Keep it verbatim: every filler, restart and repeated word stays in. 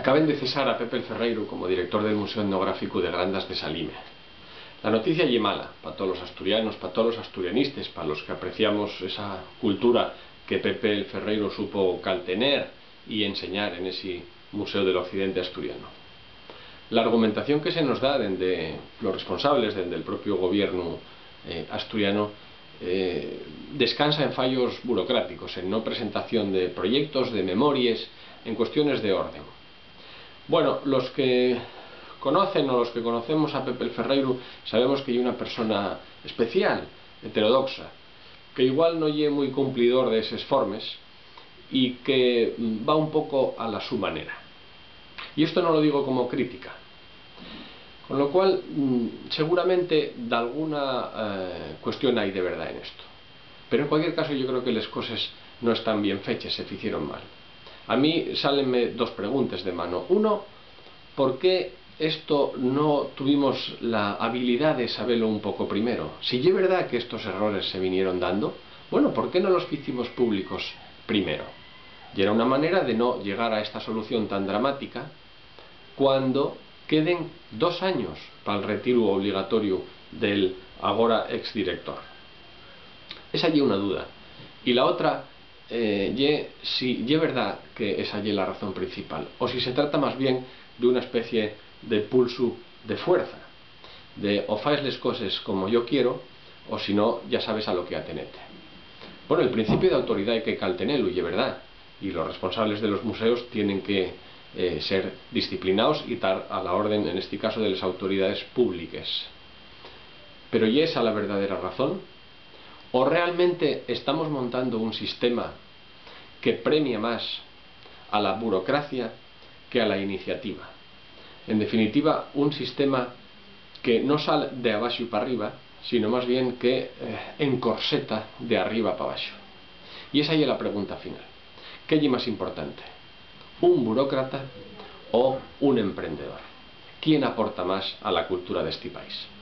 Acaben de cesar a Pepe el Ferreiro como director del Museu Etnográficu de Grandas de Salime. La noticia ye mala pa tolos asturianos, pa tolos asturianistes, pa los que apreciamos esa cultura que Pepe el Ferreiro supo caltener y enseñar en esi Museu del Occidente Asturiano. La argumentación que se nos da dende los responsables, dende el propio gobiernu, eh, asturiano, eh, descansa en fallos burocráticos, en no presentación de proyectos, de memories, en cuestiones de orden. Bueno, los que conocen o los que conocemos a Pepe el Ferreiro sabemos que ye una persona especial, heterodoxa, que igual no ye mui cumplidor de eses formes y que, mm, va un poco a la su manera. Y esto no lo digo como crítica. Con lo cual, mm, seguramente d'alguna, eh, cuestión hai de verdá en esto. Pero en cualquier caso, yo creo que les coses no están bien feches, se ficieron mal. A mí sálenme dos preguntes de mano. Uno, ¿por qué esto no tuvimos la habilidá de sabelo un poco primero? Si ye verdá que estos errores se vinieron dando, bueno, ¿por qué no los ficimos públicos primero? Yera una manera de no llegar a esta solución tan dramática cuando queden dos años pal retiru obligatoriu del agora exdirector. Esa ye una duda. Y la otra, eh, ye si ye verdá que esa ye la razón principal, o si se trata más bien d'una especie de pulsu de fuerza, de o faes les coses como yo quiero, o si no, ya sabes a lo que atenete. Bueno, el principiu d'autoridá hai que caltenelu, ye verdá, y los responsables de los museos tienen que, eh, ser disciplinaos y tar a la orden, en esti caso, de les autoridaes públiques. Pero ye esa la verdadera razón? ¿O realmente estamos montando un sistema que premia más a la burocracia que a la iniciativa? En definitiva, un sistema que no sal de abaxo p'arriba, sino más bien que, eh, encorseta de arriba p'abaxo. Y esa ye la pregunta final. ¿Qué ye más importante? ¿Un burócrata o un emprendedor? ¿Quién aporta más a la cultura d'esti país?